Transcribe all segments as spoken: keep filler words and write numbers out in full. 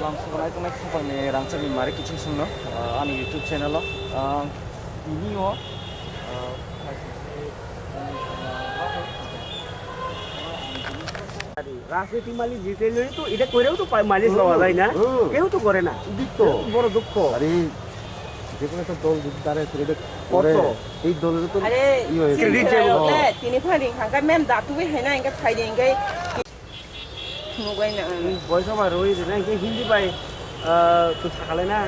Lamsogo naitok nai khapangni rangchakni mari kiching songno, ah, ani YouTube channel o, ah, tini o, ah, রাজনীতি মালিক জিতে লই তো এটা করেও তো পা-, মালিশ পাওয়া যায় না। হুম। কেউ তো করে না। ঠিক তো। বড় দুঃখ। আরে, যে কোনো একটা দল যদি দাঁড়ায়, সেটা কত? করে, এই দলের তো আরে, ই হয়েছে। চিন্তা করলে, তিনি ফাঁড়ি খাঙ্কা ম্যাম দাঁতু বে হেনা, এনকে ফাইদে, এনকে মুগাই না। বয়স আমার ওই যে না, এনকে হিন্দি পাই, আহ, তো থাকালে না।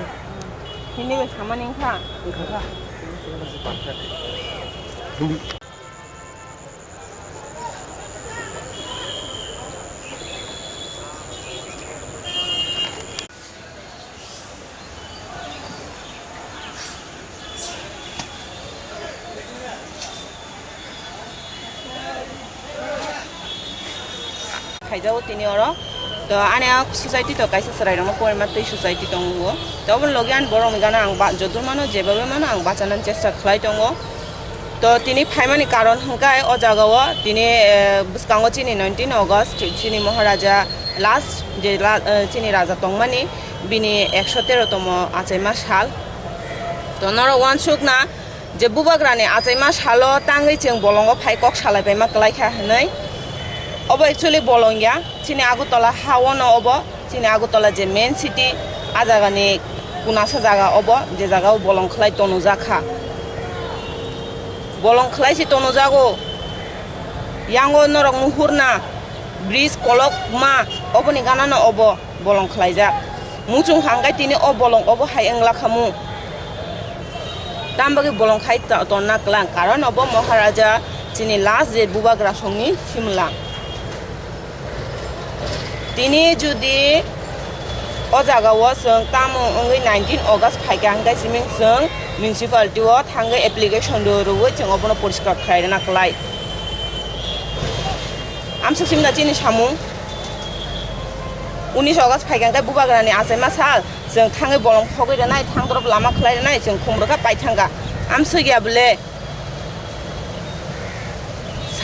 হিন্দি বে সামানি খা। খা, খা। Hindi. Khaijao tini oro. To ani a society to kaisa chwrairokno poima twi society tongo. To oboni logi ani borokni gana ang ba-, joto mano, jebabe mano ang bachanani chesta khlai tongo. To tini phaimani karon hwnkhe o jagao tini, eh, bwskango chini nineteen August chini Maharaja last je la-, eh, chini raja tongmani bini ekso tero tomo achaima sal. To norok uansukna je bubagrani achaima salo tangwi chwng bolongo phai kok salai paima kwlai kha hwnwi. Obo actually bolong ya, chini Agartala ha-o no obo. Chini Agartala je main city, a jagani kunasa jaga obo, je jaga o bolong khlai tonujak kha. Bolong khlai se tonujago, yango norok nuhurna bridge kolokma, oboni gana no obo bolong khlaijak. Muchung hangkai tini o bolong obo hai wngla khamu. Tam bagwi bolong khai to-, tonna klang, karon obo Maharaja chini last je bubagra songni simla. Tini jodi o jagao chwng tamo wngwi nineteen August phaikha hwnkhe siming chwng municipality o thangwi application rw-, rwui chwng obono poriskar khlai rwna klai. Amswk simda chini samung. Unis August phaikha hwnkhe bubagrani achaima sal, chwng thangwi bolong phogwi rwnai, thang dorop lama khlai rwnai, chwng khum rwkha pai thangkha. Amswk ya bwle?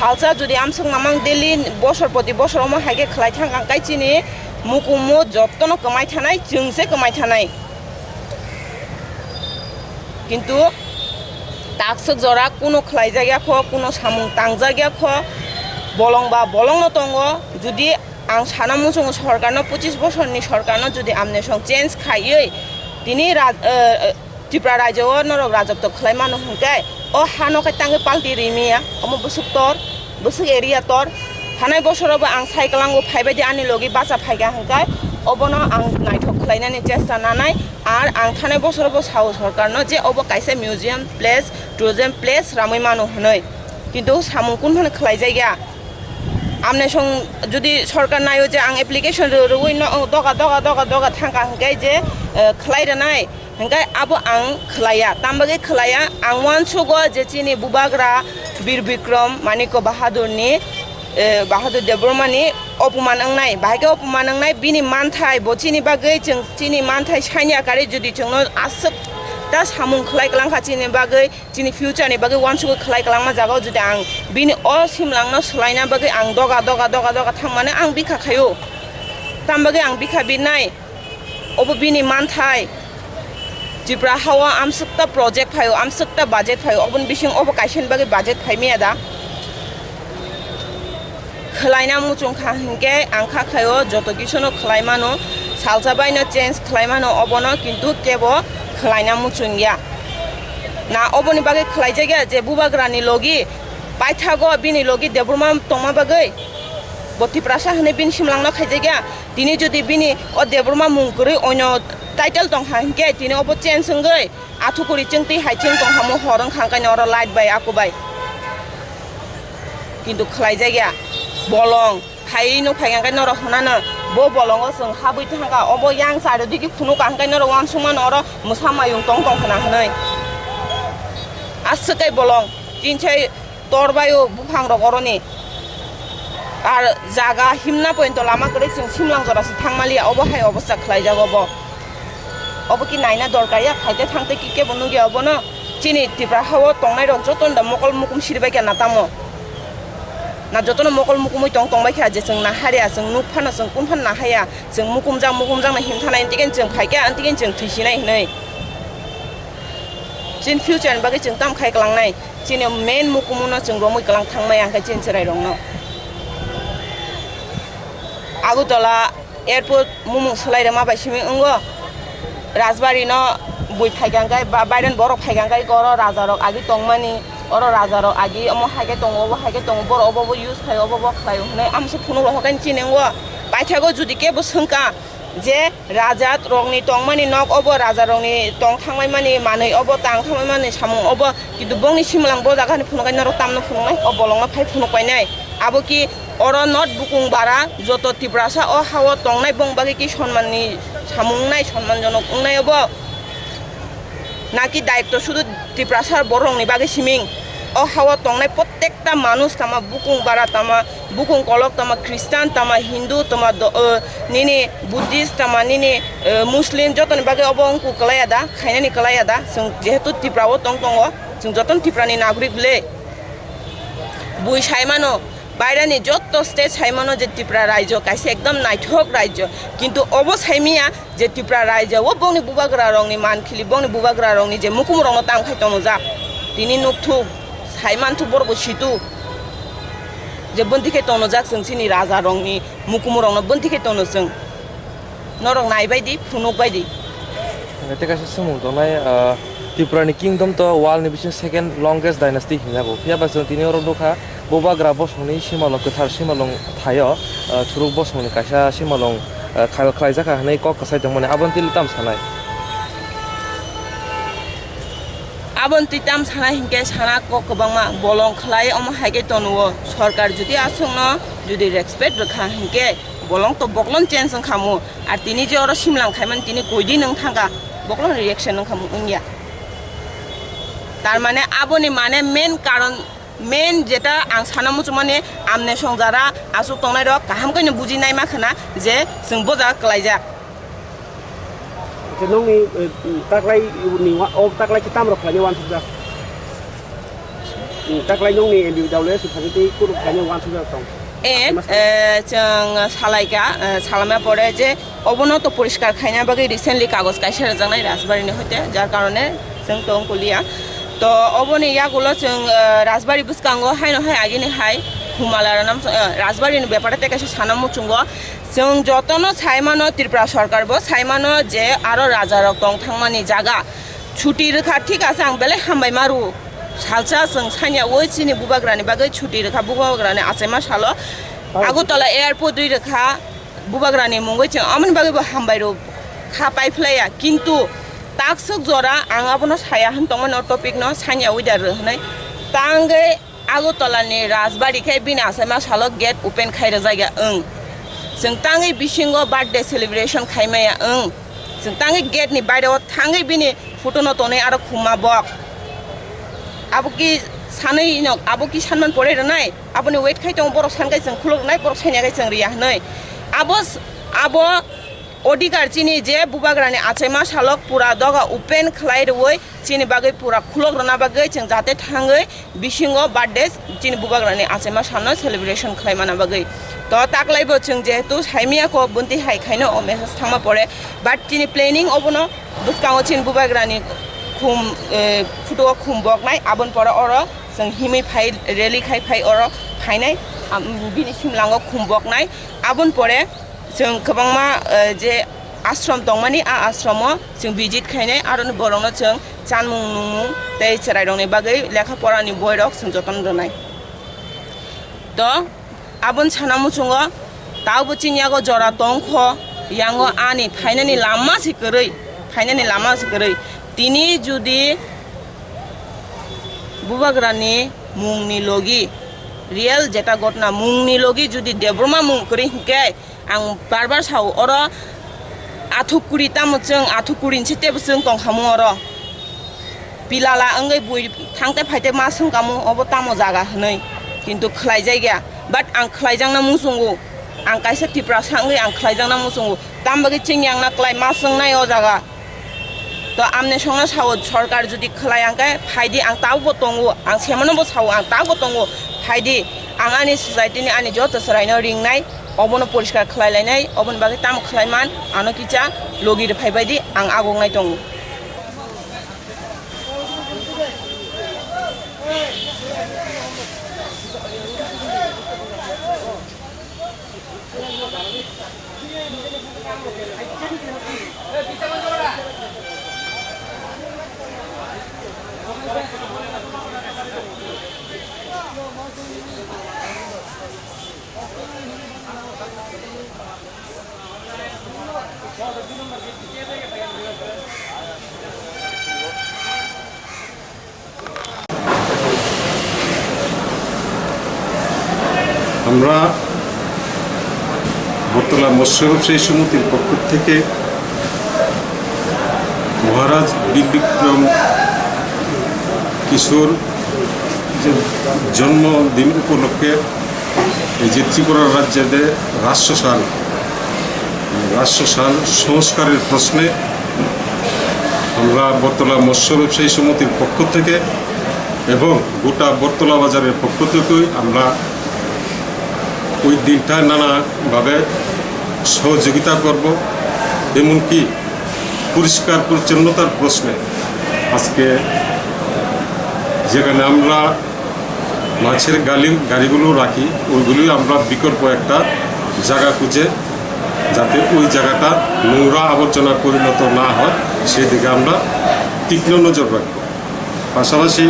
Salsa jodi amswk mamang daily bosor poti bosor omo hai khe khlai thang ang kai chini mukumu jottono kwmai thanai, chwng se kwmai thanai. Kintu takswk jora kuno khlai jak ya kho, kuno samung tang jak ya kho, bolong ba bolong no tongo. Jodi ang sana muchungo sorkarno, pochis bosorni sorkarno jodi amne song change khaiwi tini raj-, eh, eh, Tripura rajyo o norok rajotw khlai mano hwnkhe, o hano khe tangwi palti rimiya, omo bwswk tor, bwswk area tor. Thanai bosorobo ang sai kwlango phaibaidi ani logi bacha phaikha hwnkhe, obono ang naithok khlainani chesta nanai, ar ang thanai bosorobo sao sorkarno je obo kaisa museum place, tourism place ramwi mano hwnwi. Kintu samung kun phano khlaijakya. Amne song jodi sorkar naio je ang application rw-, rwui no, doga, doga, doga, doga thangkha hwnkhe je, eh, khlai rwnai. Hingke abo ang khlaiya, tambagwi khlaiya, ang uansugo je chini bubagra Bir Bikrom Manikya Bahadurni, eh, Bahadur Debbarmani opoman wngnai, bahai khe opoman wngnai, bini manthai, bo chini bagwi chwng chini manthai sanya karwi jodi chwngno aswk ta samung khlai kwlangkha chini bagwi, chini future ni bagwi uansugwi khlai kwlangma jagao jodi ang bini o simlangno swlaina bagwi ang doga, doga, doga, doga thangmani ang bikha khaio. Tambagwi ang bikha binai. Obo bini manthai. Tripura hao amswkta project phaio, amswkta budget phaio, oboni bising obo kaisa ni bagwi budget phai maya da? Khwlaina muchung kha hinkhe ang kha khaio, joto kisu no khwlai mano, salsa bai no change khwlai mano obono, kintu kebo khwlaina muchung ya. Na oboni bagwi khwlaijak ya je bubagra ni logi paithago bini logi Debbarma tongma bagwi? Bo Tiprasa hwnwi bini simlangno khaijak ya. Tini jodi bini o Debbarma mung kwrwi onyo title tong kha hinkhe tini obo change wngwi athukuri chwng twi hai chwng tong kha mo hor wng kha hwnkhe oro light bai aku bai. Kintu khwlaijak ya. Bolong phai no phai hwnkhe norok hwnano bo bolongo chwng habwi thangkha obo yang charo digi phunukha hwnkhe norok uansukmano oro mwsa mayung tong tong khna hwnwi. Aswk kai bolong chinsai. Tor bai o buphang rok oroni. Ar jaga himna pointo lama kwrwi chwng simlang jora se thangmaliya, obo hai obosta khwlaijago bo. Obo ki naina dorkar ya, phaite thangte ki kebo nukya obono? Chini Tripura hao tongnai rok jotono da mokol mukum siri bai kha na tamo? Na jotono mokol mukumui tong tong bai kha je chwng na harya, chwng nuk phano chwng kun phano na haya, chwng mukumjak mukumjak no himthanai, antiken chwng phaikha, antiken chwng thwisinai hinwi. Chini future ni bagwi chwng tam khai kwlangnai? Chini main mukumuno chwng romwi kwlang thangmaya hwnkhe chini chwrairokno. Agartala airport mumung swlai rwma bai simi wngo. Rajbari no bui phaikha hwnkhe ba-, Biden borok phaikha hwnkhe oro rajarok agi tongmani, oro rajarok agi omo haikhe tongo, obo haikhe tongo, borok obo obo use khaio, obo obo khlaio hwnwi amsa phunuk rohor khe chini wngo. Paithago judi kebo swngkha je raja rokni tongmani nok obo, raja rokni tong thangmani manwi obo, tang thangmani samung obo, kintu bongni simlang bo jaga ni phunuk nai norok tamno phunuknai, o bolongno phai phunuk painai. Abo ki oro not bukung bara joto Tiprasa o hao tongnai bong bagwi ki sonmanni samung wngnai, sonmanjonok wngnai obo? Naki daitto sudu Tiprasa borokni bagwi siming? O hao tongnai prottekta manush tama bukung bara tama, bukung kolok tama, Christian tama, Hindu tama, do-, o, nini Buddhist tama, nini, o, Muslim jotoni bagwi obo wngkuk kwlaiya da, khainani kwlaiya da? Chwng jehetu Tripura o tong tongo, chwng jotono Tripura ni nagorik le. Bui sai mano, bairani jotto state sai mano je Tripura raijo kaisa ekdom naithok raijo, kintu obo sai miya je Tripura raijo o bongni bubagra rokni man khili, bongni bubagra rokni je mukum rokno tam khai tongo jak, tini nukthuk, sai manthuk, borok bo situ je bonti khe tongo jak chwng chini raja rokni mukum rokno bonti khe tongo chwng. Norok nai bai di, phunuk bai di. Tei kaisa swngmung tongnai, ah, Tripura ni kingdom to world ni bising second longest dynasty hinjago. Phiya ba chwng tini oro nukha, bubagra bosongni simalwng, kwthar simalwng thaio, ah, churuk bosongni kaisa simalwng, ah, khal khlaijak kha hwnwi kok kwsai tongmani. Aboni twi tam sanai? Aboni twi tam sanai hinkhe sana kok kwbangma bolong khlai, omo hai khe tono-o. Sorkar jodi aswkno jodi respect rwkha hinkhe, bolong to boklon change wngkha mu. Ar tini je oro simlang khaimani tini koidi nwng thangkha, boklon reaction wngkha mu wngya. Tar mane aboni mane main karon, main jeta ang sana muchungmani, amne songjara aswk tongnai rok kaham khe no buji nai ma khna je chwng bo jaga kwlaijak. Acha, nokni, eh, taklai ni wa-, o taklai khe tam rok khlaina uansukjak. Hmm, taklai nokni M B W S ni phaikhe tei kunu khlaina uansukjak tong. En, Acha, mas-, eh, chwng salaikha, eh, salama pore je obono to poriskar khaina bagwi recently kagoj kaisa rwjaknai Rajbari ni hoite, jar karone chwng tong kuliya. To oboni yagulo chwng, eh, Rajbari bwskango haino hai agini hai Humala Ranam, eh, Rajbari ni bepare tei kaisa sana muchungo. Chwng jotono sai mano, Tripura sorkar bo sai mano je aro raja rok tong thangmani jaga chuti rwkha, thik ase, ang belai hambai ma rwo. Salsa chwng sanya oi chini bubagrani bagwi chuti rwkha, bubagrani achaima salo Agartala airport ri rwkha, bubagrani mungwi chwng amoni bagwi bo hambai rwo, kha pai phlaiya. Kintu takswk jora ang abono saya hwn tongmani, o topic no sanya oi da rw hwnwi. Tangwi Agartala ni Rajbari khe bini achaima salo gate open khai rwjakya wng. Chwng tangwi bisingo birthday celebration khai maya wng. Chwng tangwi gate ni baire o thangwi bini photo no tonwi aro khumma bok. Abo ki sanwi no, abo ki sanman pore rwnai, aboni wait khai tongo, borok san khai chwng khuluk rwnai, borok sanya khai chwng riya hwnwi. Abo s-, abo odhikar chini je bubagrani achaima salok pura doga open khlai rwui chini bagwi pura khulok rwna bagwi chwng jate thangwi bisingo birthday chini bubagrani achaima salno celebration khlai mana bagwi. To taklaibo chwng jehetu saimiyako bunti hai khaino o message thangma pore, but chini planning obono bwskango chini bubagrani khum, eh, photo o khum boknai, aboni pore oro chwng himwi phai rally khai phai oro phainai, am, bini simlango khum boknai, aboni pore chwng kwbangma, eh, je ashram tongmani, a ashram o chwng visit khainai, aroni borokno chwng chanmung nungmung tei chwrairokni bagwi lekha porani boirok chwng joton rwnai. To aboni sana muchungo tabukbo chini yago jora tongkho, yango ani phainani lama se kwrwi, phainani lama se kwrwi. Tini judi bubagrani mungni logi, real jeta gotna mungni logi judi Debbarma mung kwrwi hinkhe, ang bar bar sao, oro athuk kuri tamo chwng, athuk kuri ni se tebo chwng tong kha mung oro. Pilala wngwi bui thangte phaite ma swng kamo, obo tamo jaga hwnwi. Kintu khlai jak ya. But ang khlai jakna muchungo. Ang kaisa Tiprasa wngwi ang khlai jakna muchungo. Tamo bagwi chini yang na klai ma swng nai o jaga. To amne songno sao, sorkar jodi khlai ang khe phaidi, ang tabukbo tongo, ang semano bo sao, ang tabukbo tongo, phaidi, ang ani society ni ani joto chwraino ringnai, obono poriskar khlai lainai, oboni bagwi tamo khlai man, ano kicha logi rw phai baidi, ang agongnai tongo. আমরা বটতলা মৎস্য ব্যবসায়ী সমিতির পক্ষ থেকে মহারাজ বীর বিক্রম কিশোর যে জন্মদিন উপলক্ষে এই যে ত্রিপুরা রাজ্যে যে রাজশ্মশান, রাজশ্মশান সংস্কারের প্রশ্নে আমরা বটতলা মৎস্য ব্যবসায়ী সমিতির পক্ষ থেকে এবং গোটা বটতলা বাজারের পক্ষ থেকেই আমরা ওই দিনটা নানাভাবে সহযোগিতা করব, এমনকি পরিষ্কার পরিচ্ছন্নতার প্রশ্নে আজকে যেখানে আমরা মাছের গালি, গাড়িগুলো রাখি, ওইগুলোই আমরা বিকল্প একটা জায়গা খুঁজে, যাতে ওই জায়গাটা নোংরা আবর্জনা পরিণত না হয়, সেদিকে আমরা তীক্ষ্ণ নজর রাখব। পাশাপাশি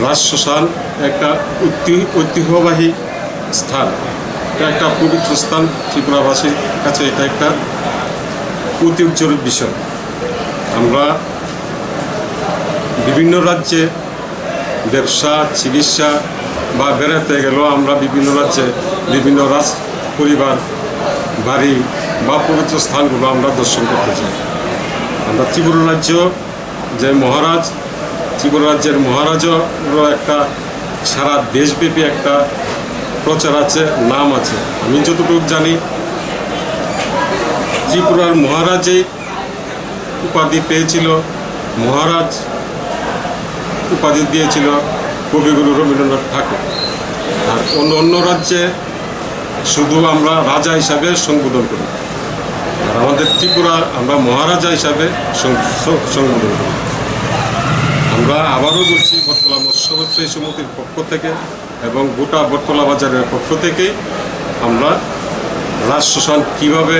রাজশ্মশান একটা ঐতি-, ঐতিহ্যবাহী স্থান, এটা একটা পবিত্র স্থান, ত্রিপুরাবাসীর কাছে এটা একটা অতি উজ্জ্বল বিষয়। আমরা বিভিন্ন রাজ্যে ব্যবসা, চিকিৎসা বা বেড়াতে গেলেও আমরা বিভিন্ন রাজ্যে বিভিন্ন রাজ পরিবার বাড়ি বা পবিত্র স্থানগুলো আমরা দর্শন করতে যাই। আমরা ত্রিপুরা রাজ্য যে মহারাজ, ত্রিপুরা রাজ্যের মহারাজেরও একটা সারা দেশব্যাপী একটা প্রচার আছে, নাম আছে। আমি যতটুকু জানি, ত্রিপুরার মহারাজে উপাধি পেয়েছিল, মহারাজ উপাধি দিয়েছিল কবিগুরু রবীন্দ্রনাথ ঠাকুর। আর অন্য অন্য রাজ্যে শুধু আমরা রাজা হিসাবে সম্বোধন করি, আর আমাদের ত্রিপুরা আমরা মহারাজা হিসাবে সং-, স-, সম্বোধন করি। আমরা আবারও বলছি, বটতলা মৎস্য ব্যবসায়ী সমিতির পক্ষ থেকে এবং গোটা বটতলা বাজারের পক্ষ থেকে আমরা রাজশ্মশান কীভাবে